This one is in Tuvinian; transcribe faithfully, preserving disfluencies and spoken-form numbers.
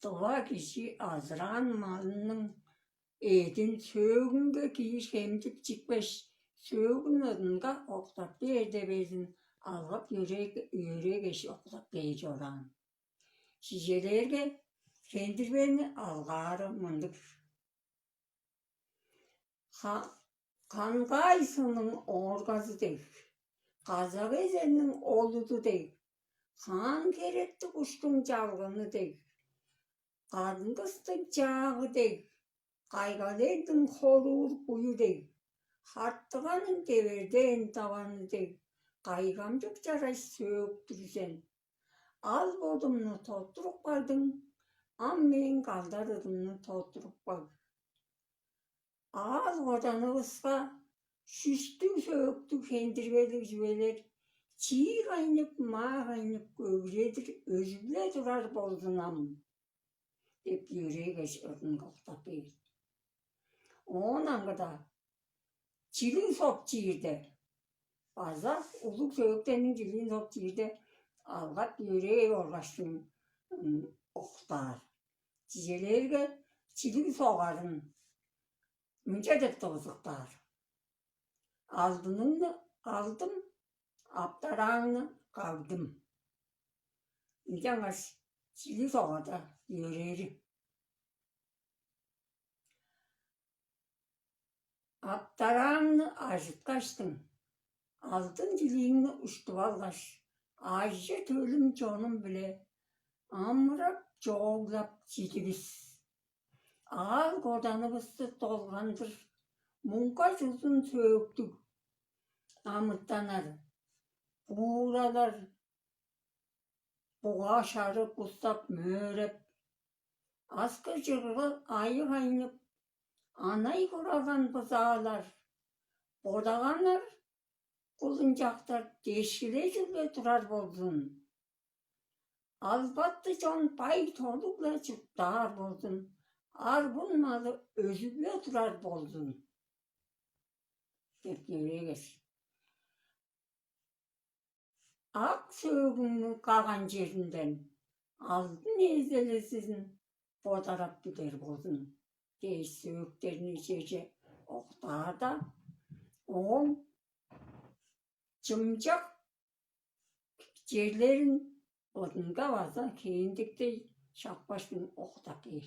Дыва кижи азыраан малының эъдин сөөгүнге киир хемчип чикпеш, сөөгүн ыдынга октап бээр дивезин алгап-йөрээш октап кээр чораан. Чижелээрге, хендирбени алгаары мындыг: Ха-, хангаай сынның ооргазы дег, казак эженниң олуду дег, хаан херектиг куштуң чалгыны дег, кадын-кыстың чаагы дег, кайгал элдиң холуур буюу дег, хартыганың девертен даваны дег, кайгамчык чараш сөөк-түр сен. Ал бодумну тоттуруп кагдың, ам мээң калдар ыдымны тоттуруп каг. Аал-коданывыска шүштүг-сөөктүг хендирбелиг чүвелер чиир кайнып, маа кайнып, көвүредир өзүп-ле турар болзун ам» – деп йөрээш, ыдынга октап бээр. Оон аңгыда чилиг соп чиирде база улуг сөөктерниң чилиин соп чиирде алгап-йөрээш оргаштың октаар. Чижелээрге, чилиг согарын мынча деп дывызыктаар: «Алдыныңны алдым, аптараңны кагдым». Ынчангаш чилиг согада йөрээри. Аптараңны ажыткаштың, алдын чилииңни уштуп алгаш, ажы-төлүм чонум-биле амырап-чооглап чидивис. Аал-коданывысты долгандыр муңгаш узун сөөктүг амытаннар, бууралар, буга шары бустап мөөреп, аскы-чыргы айыг айнып, анай кураган бызаалар, бодаганнар, кулунчактар дешкилежип-ле турар болзун. Албаты чон бай-толуг-ла чурттаар болзун, арбын малы өзүп-ле турар болзун» – деп йөрээш, ак сөөгүңнүң каган черинден алдын ээлелезин бодарап билер болзун дээш, сөөктерни черже октаарда, ооң чымчак черлерин ыдынга база хээндиктей шапкаштың октап кээр.